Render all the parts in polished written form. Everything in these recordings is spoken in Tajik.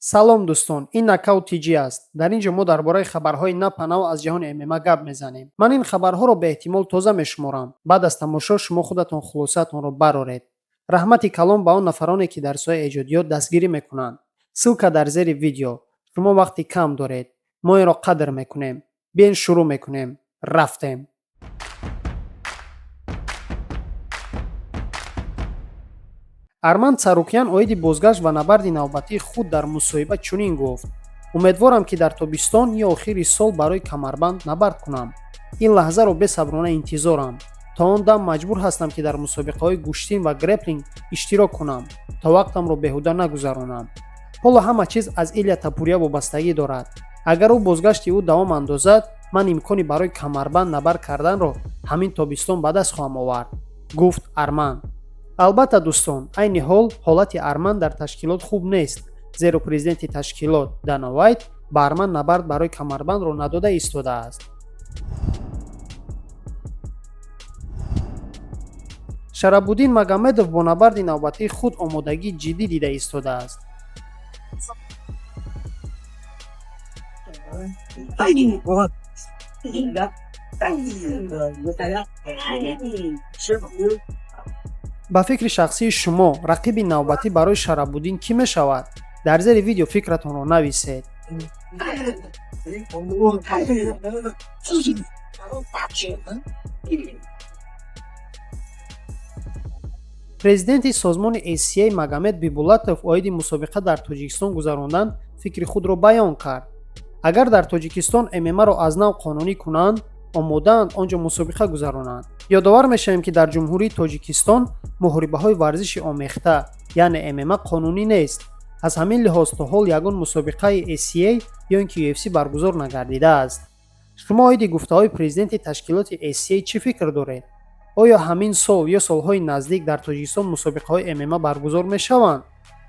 Салом, дӯстон, ин Нокаут Тҷ аст. Дар ин ҷо мо дар бораи хабарҳои нав аз ҷаҳони ММА гап мезанем. Ман ин хабарҳоро беэҳтимол тоза мешуморам. Баъд аз тамошо шумо худатон хулосаатонро бароред. Раҳмати калон ба он нафароне, ки дар соҳаи эҷодиёт дастгирӣ мекунанд. Ссылка дар зери видео. Шумо вақти кам доред, мо инро қадр мекунем. Биен, шурӯъ мекунем. Рафтем. Арман Царукян оиди бозгашт ва набарди навбатии худ дар мусоҳиба чунин гуфт: «Умедворам, ки дар тобистон ё охири сол барои камарбанд набард кунам. Ин лаҳзаро бесаброна интизорам. То он дам маҷбур ҳастам, ки дар мусобиқаҳои гӯштин ва греплинг иштирок кунам, то вақтамро беҳуда нагузаронам. Ҳоло ҳама чиз аз Илия Топурия вобастагӣ дорад. Агар ӯ бозгашти ӯ давом андозад, ман имкони барои камарбанд набард карданро ҳамин тобистон ба даст хоҳам овард», гуфт Арман. Албатта, дӯстон, айни ҳол ҳолати Арман дар ташкилот хуб нест, зеро президенти ташкилот Дана Вайт ба Арман набард барои камарбандро надода истодааст. Шарабуддин Магомедов бо набарди навбатии худ омодагии ҷиддӣ дида истодааст. Ба фикри шахсии шумо, рақиби навбатӣ барои Шарабуддин кӣ мешавад? Дар зери видео фикратонро нависед. Президенти созмони ACA Магомед Бибулатов оиди мусобиқа дар Тоҷикистон гузарондан фикри худро баён кард. Агар дар Тоҷикистон ММАро аз нав қонунӣ кунанд, омодаанд он ҷо мусобиқа гузаронанд. Ёдовар мешавем, ки дар Ҷумҳурии Тоҷикистон муҳорибаҳои варзиши омехта, яъне ММА, қонунӣ нест. Аз ҳамин лиҳоз то ҳол ягон мусобиқаи ACA ё ин ки UFC баргузор нагардидааст. Шумо оиди гуфтаҳои президенти ташкилоти ACA чӣ фикр доред? Оё ҳамин сол ё солҳои наздик дар Тоҷикистон мусобиқаҳои ММА баргузор мешаванд?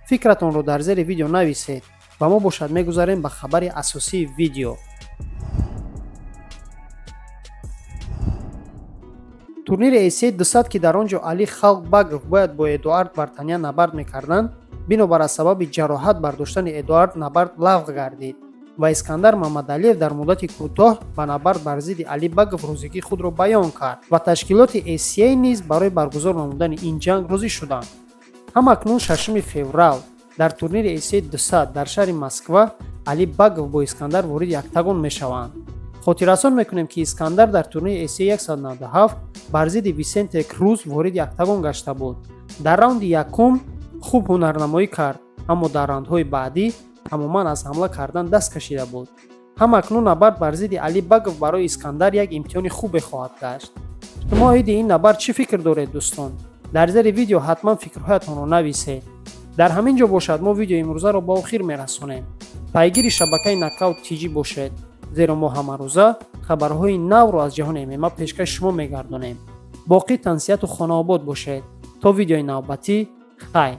Фикратонро дар зери видео нависед ва мо бошад мегузарем ба хабари асосии видео. Турнири ACA 200, ки дар он ҷо Али Халқ Багов бояд бо Эдуард Вартанян набард мекарданд, бинобар аз сабаби ҷароҳат бардоштани Эдуард набард лағв гардид ва Искандар Мамадалиев дар муддати кӯтоҳ ба набард бар зидди Али Багов розигии худро баён кард ва ташкилоти ACA низ барои баргузор намудани ин ҷанг розӣ шуданд. Ҳамакнун 6 феврал дар турнири ACA 200 дар шаҳри Москва Али Багов бо Искандар вориди октагон мешаванд. Хотиррасон мекунем, ки Искандар дар турнири ACA 197 бар зидди Висенте Круз вориди октагон гашта буд. Дар раунди якум хуб ҳунарнамоӣ кард, аммо дар раундҳои баъдӣ тамоман аз ҳамла кардан даст кашида буд. Ҳамакнун набард бар зидди Али Багов барои Искандар як имтиҳони хубе хоҳад гашт. Шумо оиди ин набард чӣ фикр доред, дӯстон? Дар зери видео ҳатман фикрҳоятонро нависед. Дар ҳамин ҷо бошад мо видеои имрӯзаро ба охир мерасонем. Пайгири шабакаи Нокаут Тҷ бошед, зеро мо ҳамарӯза хабарҳои навро аз ҷаҳони ММА пешкаши шумо мегардонем. Боқӣ тансиҳату хонаобод бошед. То видеои навбатӣ, хайр.